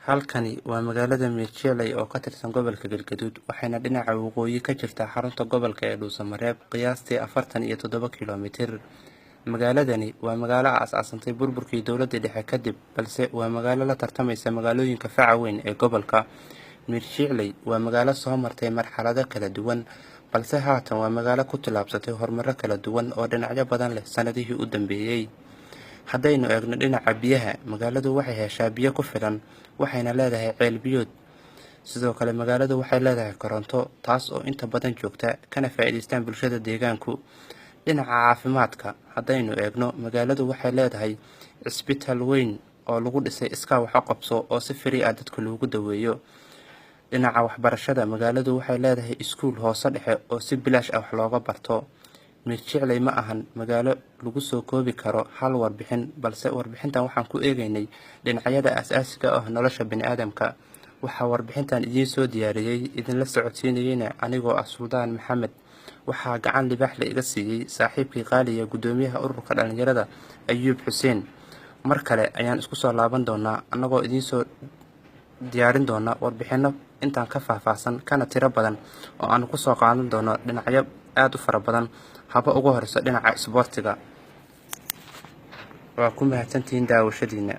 Halkani waa magaalada Miirjecley oo ka tirsan gobolka Galgaduud, waxayna dhinaca waqooyi ka jirtaa xarunta gobolka ee Dhuusamareeb, qiyaastii 47 kiiloomitir. Magaaladani waa magaalo aasaasantay burburkii dowladii dhexe kadib, balse waa magaalo la tartamaysa magaalooyinka faca weyn ee gobolka. Miirjecley waa magaalo soo martay marxalado kala duwan, balse haatan waa magaalo ku tallaabsatay horumaro kala duwan oo dhinacyo badan leh sanadihii u dambeeyey. Haddaynu eegno dhinaca biyaha, magaaladu waxay heshaa biyo ku filan, waxayna leedahay ceel biyood. Sidoo kale magaaladu waxay leedahay koronto, taas oo inta badan joogta, kana faa'iidaystaan bulshada deegaanku. Dhinaca caafimaadka haddaynu eegno, magaaladu waxay leedahay cisbitaal weyn oo lagu dhisay iskaa wax u qabso oo si free ah dadka loogu daweeyo. Dhinaca waxbarashada, magaaladu waxay leedahay iskuul hoose dhexe oo si bilaash ah wax looga barto. Miirjecley ma ahan magaalo lagu soo koobi karo hal warbixin, balse warbixintan waxaan ku eegaynay dhinacyada aasaasiga ah nolosha bini'aadamka. Waxaa warbixintan idiin soo diyaariyey, idinla socodsiinayeyna anigoo ah Suldaan Maxamed. Waxaa gacan libaax la iga siiyey saaxiibkii qaaliya, guddoomiyaha ururka dhalinyarada, Ayuub Xuseen. Mar kale ayaan isku soo laaban doonaa, annagoo idiin soo diyaarin doona warbixino intaan ka faahfaahsan kana tiro badan oo aanu kusoo qaadan doono dhinacyo aada u fara badan, haba ugu horeyso dhinaca isboortiga. Waa ku mahadsantihiin daawashadiina.